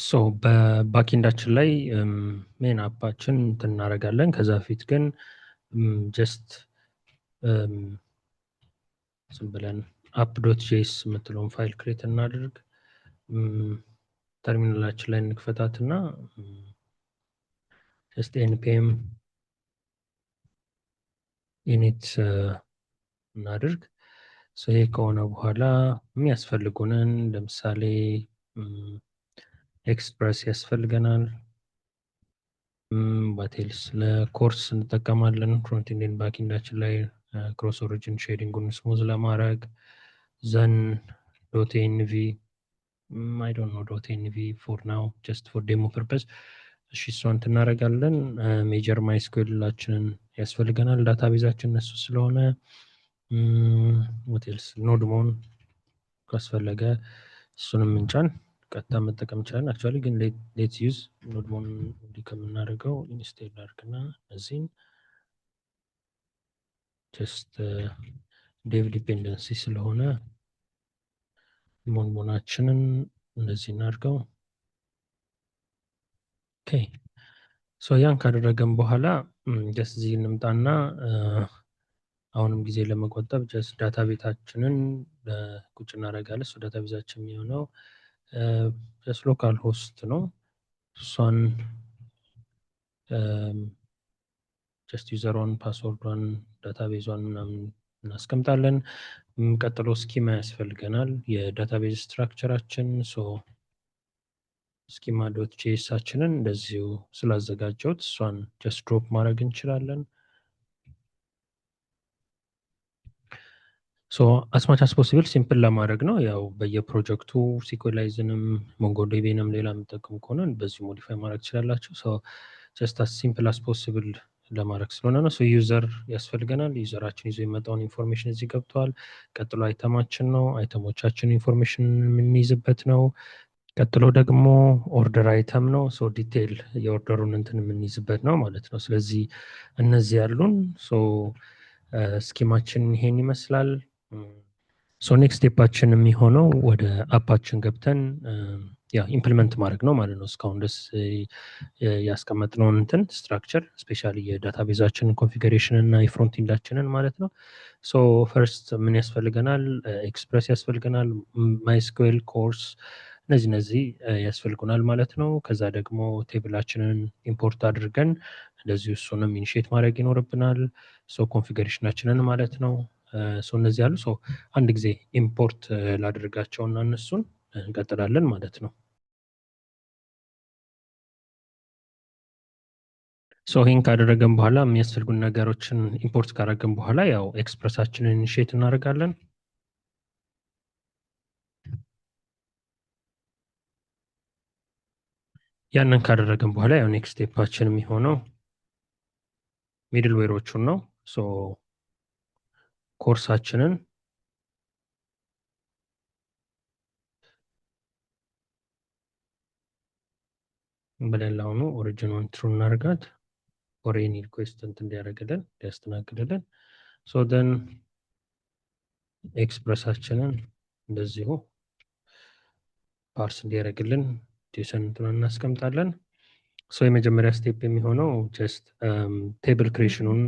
So በ backend ኣችን ላይ main app ኣችን እንትን እናደርጋለን። ከዛ በፊት ግን just ዝም ብለን app.js የምትለውን file create እናድርግ። ተርሚናላችን ላይ እንክፈታትና just npm init እናድርግ። ይሄ ከሆነ በኋላ የሚያስፈልጉንን ለምሳሌ Express ያስፈልገናል። What else ለ CORS እንጠቀማለን። Frontend backend ኣችን ላይ cross origin sharing ኡን smooth ለማድረግ then .env, I don't know, .env for now, just for demo purpose። እሺ እሷን እናደርጋለን። Major MySQL ኣችንን ያስፈልገናል database ኣችን እነሱ ስለሆነ። What else? Nodemon ካስፈለገ እሱንም እንጫን ቀጥታ መጠቀም እንችላለን። Actually ግን let's use nodemon እንዲህ ከምናደርገው install አድርግና እዚህን just dev dependency ስለሆነ nodemon ኣችንን እንደዚህ እናድርገው። Okay, so ያን ካደረገን በኋላ just እዚህ እንምጣና አሁንም ጊዜ ለመቆጠብ just database ኣችንን ቁጭ እናደርጋለን። እሱ database ኣችን የሚሆነው just localhost ነው። እሷን just user ሯን፣ password ዷን፣ database ዟን ምናምን እናስቀምጣለን። ቀጥሎ schema ያስፈልገናል። የ database structure ኣችን። So schema.js ኣችንን እንደዚሁ ስላዘጋጀሁት እሷን just drop ማድረግ እንችላለን። So as much as possible simple ለማድረግ ነው። ያው በየፕሮጀክቱ Sequelize ንም MongoDB ንም ሌላ የምጠቀሙ ከሆነ በዚሁ modify ማድረግ ትችላላችሁ። So just as simple as possible ለማድረግ ስለሆነ ነው። So user ያስፈልገናል። User ኣችን ይዞ የመጣውን information እዚህ ገብተዋል። ቀጥሎ item ኣችን ነው። Item ኦቻችን information የምንይዝበት ነው። ቀጥሎ ደግሞ order item ነው። So detail የ order ኡን እንትን የምንይዝበት ነው ማለት ነው። ስለዚህ እነዚህ ያሉን። So schema ኣችን ይሄን ይመስላል። So next step ኣችን የሚሆነው ወደ app ኣችን ገብተን ያ implement ማድረግ ነው ማለት ነው። እስካሁን ድረስ ያስቀመጥነውን እንትን structure, especially የ database ኣችንን configuration እና የ frontend ኣችንን ማለት ነው። So first ምን ያስፈልገናል? Express ያስፈልገናል፣ MySQL፣ CORS እነዚህ ያስፈልጉናል ማለት ነው። ከዛ ደግሞ table ኣችንን import አድርገን እንደዚሁ እሱንም initiate ማድረግ ይኖርብናል። So configuration ኣችንን ማለት ነው። So እነዚህ ያሉ። So አንድ ጊዜ import ላድርጋቸውና እነሱን እንቀጥላለን ማለት ነው። So ይህን ካደረገን በኋላ የሚያስፈልጉን ነገሮችን import ካደረግን በኋላ ያው Express ኣችንን initiate እናደርጋለን። ያንን ካደረግን በኋላ ያው next step ኣችን የሚሆነው middleware ኦቹን ነው። So CORS ኣችንን በሌላውኑ origin ኗን true እናደርጋት for any request እንትን እንዲያደርግልን እንዲያስተናግድልን። So then Express ኣችንን እንደዚሁ parse እንዲያደርግልን JSON እንትን እናስቀምጣለን። So የመጀመሪያ step የሚሆነው just table creation ኑን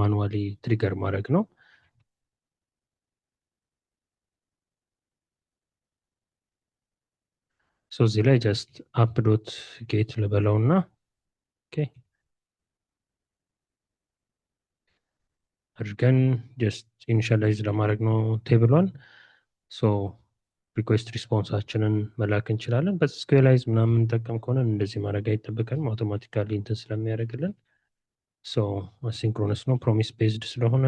manually trigger ማድረግ ነው። So እዚህ ላይ just app.get ልበለው እና okay አድርገን just initialize ለማድረግ ነው table ሏን። So request response ኣችንን መላክ እንችላለን። በ Sequelize ምናምን የምንጠቀም ከሆነ እንደዚህ ማድረግ አይጠበቀንም፣ automatically እንትን ስለሚያደርግልን። So asynchronous ነው promise based ስለሆነ።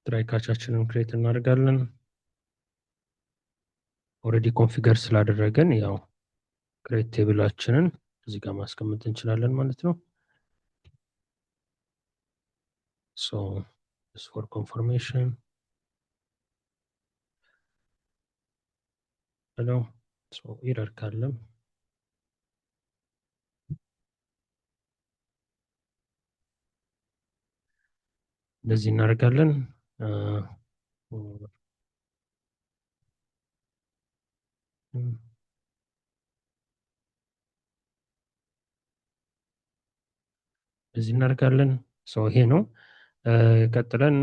Try catch ኣችንን create እናደርጋለን። Already configure ስላደረገን ያው create table ኣችንን እዚህ ጋር ማስቀመጥ እንችላለን ማለት ነው። So for confirmation hello, so error ካለም እንደዚህ እናደርጋለን። እንደዚህ እናደርጋለን። So ይሄ ነው። ቀጥለን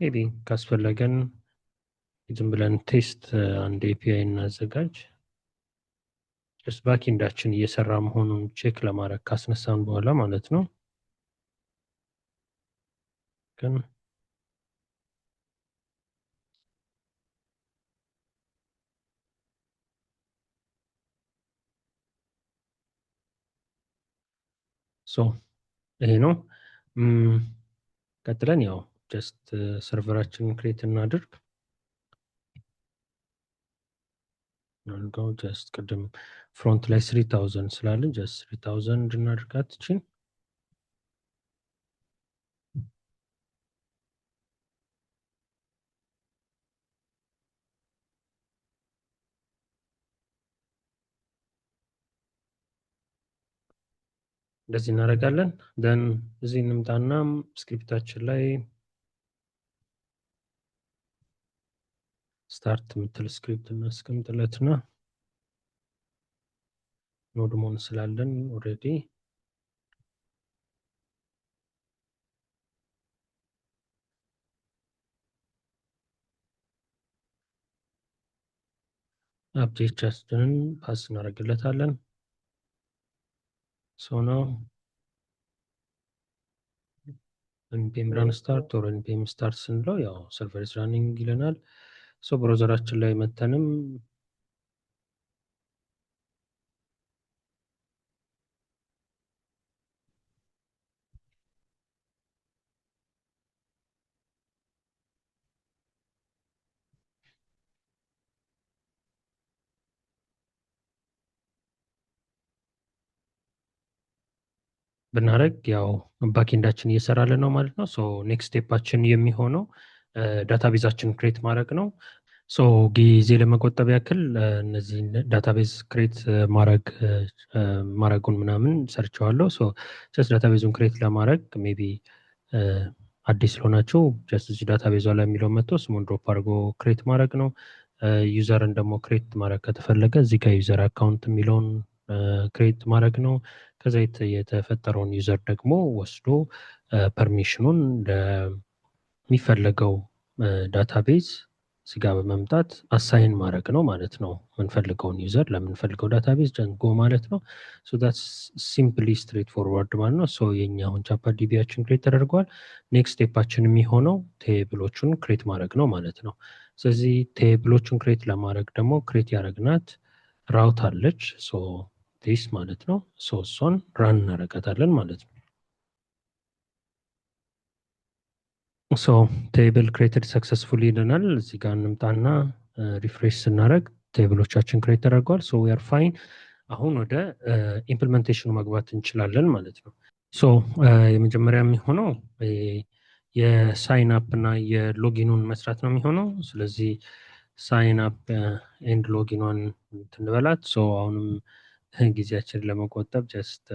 maybe ካስፈለገን ዝም ብለን test አንድ API እናዘጋጅ። Just backend ኣችን እየሰራ መሆኑን check ለማድረግ ካስነሳን በኋላ ማለት ነው። ግን so ይሄ ነው። ቀጥለን ያው just server ኣችንን create እናድርግ። እናድርገው just ቅድም front ላይ 3000 ስላለን just 3000 እናድርጋት እቺን። እንደዚህ እናደርጋለን። Then እዚህ እንምጣና script ኣችን ላይ start የምትል script እናስቀምጥለትና nodemon ስላለን already object ኣችንን pass እናደርግለታለን። So now npm run start or npm start ስንለው ያው server is running ይለናል። So browser ኣችን ላይ መተንም ብናደርግ ያው backend ኣችን እየሰራልን ነው ማለት ነው። So next step ኣችን የሚሆነው database ኣችን create ማድረግ ነው። So ጊዜ ለመቆጠብ ያክል እነዚህ database create ማድረጉን ምናምን ሰርቸዋለሁ። So just database ኡን create ለማድረግ maybe አዲስ ስለሆናችሁ just እዚህ database ኧ ላይ የሚለው መጥቶ ስሙን drop አድርጎ create ማድረግ ነው። User ን ደግሞ create ማድረግ ከተፈለገ እዚህ ጋር user account የሚለውን create ማድረግ ነው። ከዛ የተፈጠረውን user ደግሞ ወስዶ permission ኡን ለሚፈለገው database እዚህ ጋር በመምጣት assign ማድረግ ነው ማለት ነው። የምንፈልገውን user ለምንፈልገው database ጀንጎ ማለት ነው። So that's simply straightforward ማለት ነው። So የኛ አሁን ቻፓ DB ያችን create ተደርጓል። Next step ኣችን የሚሆነው table ኦቹን create ማድረግ ነው ማለት ነው። ስለዚህ table ኦቹን create ለማድረግ ደግሞ create ያደረግናት route አለች። So this ማለት ነው። So እሷን run እናደርጋታለን ማለት ነው። So table created successfully ይለናል። እዚህ ጋር እንምጣና refresh ስናደርግ table ኦቻችን create ተደርገዋል። So we are fine። አሁን ወደ implementation ኡ መግባት እንችላለን ማለት ነው። So የመጀመሪያ የሚሆነው የ sign up እና የ login ኡን መስራት ነው የሚሆነው። ስለዚህ sign up and login ኗን እንበላት። So አሁንም ጊዜያችንን ለመቆጠብ just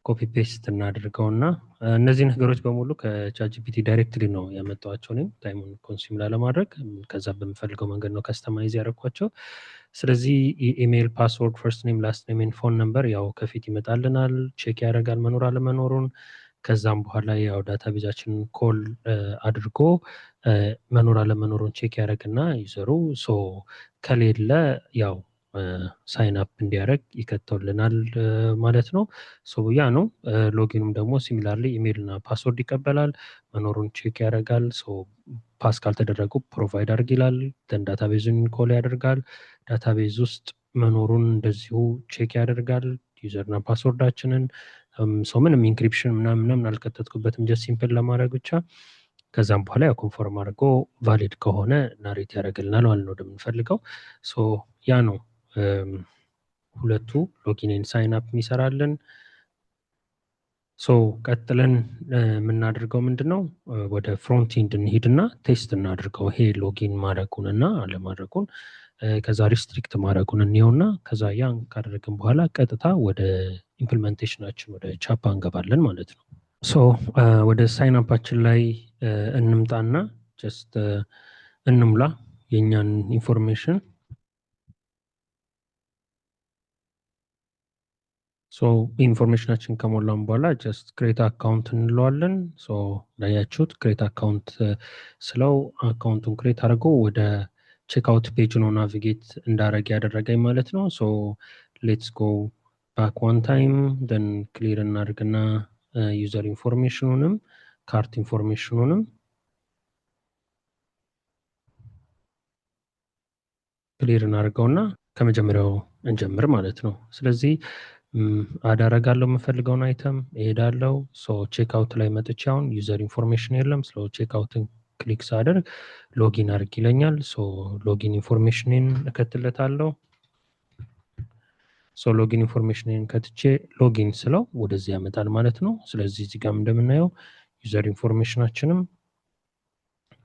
copy paste እናድርገውና እነዚህ ነገሮች በሙሉ ከ ChatGPT directly ነው ያመጣኋቸው። እኔም time ኡን consume ላለማድረግ ከዛ በምፈልገው መንገድ ነው customize ያደረኳቸው። ስለዚህ email፣ password፣ first name፣ last name and phone number ያው ከፊት ይመጣልናል፣ check ያደርጋል መኖር አለመኖሩን። ከዛም በኋላ ያው database ኣችንን call አድርጎ መኖር አለመኖሩን check ያደርግና user ኡ so ከሌለ ያው sign up እንዲያደርግ ይከተውልናል ማለት ነው። So ያ ነው። Login ኡም ደግሞ similarly email እና password ይቀበላል፣ መኖሩን check ያደርጋል። So pass ካልተደረጉ provide አድርግ ይላል። Then database ኡን call ያደርጋል። Database ውስጥ መኖሩን እንደዚሁ check ያደርጋል፣ user እና password ኣችንን። So ምንም encryption ምናምን ምናምን አልከተትኩበትም፣ just simple ለማድረግ ብቻ። ከዛም በኋላ ያው confirm አድርጎ valid ከሆነ narrate ያደርግልናል ማለት ነው ወደምንፈልገው። So ያ ነው ሁለቱ login and sign up የሚሰራልን። So ቀጥለን የምናደርገው ምንድነው? ወደ front end እንሂድና test እናድርገው ይሄ login ማድረጉን እና አለማድረጉን፣ ከዛ restrict ማድረጉን እንየውና ከዛ ያን ካደረግን በኋላ ቀጥታ ወደ implementation ኣችን ወደ ቻፓ እንገባለን ማለት ነው። So ወደ sign up ኣችን ላይ እንምጣና just እንሙላ የእኛን information። So information ኣችን ከሞላን በኋላ just create account እንለዋለን። So እንዳያችሁት create account ስለው account ኡን create አድርጎ ወደ checkout page ነው navigate እንዳረግ ያደረገኝ ማለት ነው። So let's go back one time, then clear እናድርግና user information ኑንም cart information ኑንም clear እናድርገውና ከመጀመሪያው እንጀምር ማለት ነው። ስለዚህ add አረጋለሁ የምፈልገውን item፣ እሄዳለሁ። So checkout ላይ መጥቼ አሁን user information የለም። So checkout ን click ሳደርግ login አድርግ ይለኛል። So login information ን እከትለታለሁ። So login information ን ከትቼ login ስለው ወደዚህ ያመጣል ማለት ነው። ስለዚህ እዚህ ጋር እንደምናየው user information ኣችንም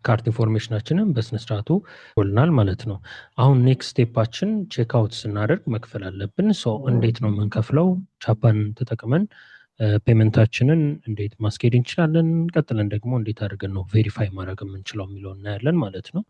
cart information ኣችንን በስነስርዓቱ ጎልናል ማለት ነው። አሁን next step ኣችን checkout ስናደርግ መክፈል አለብን። So እንዴት ነው የምንከፍለው? ቻፓን ተጠቅመን payment ኣችንን እንዴት ማስኬድ እንችላለን? ቀጥለን ደግሞ እንዴት አድርገን ነው verify ማድረግ የምንችለው የሚለውን እናያለን ማለት ነው።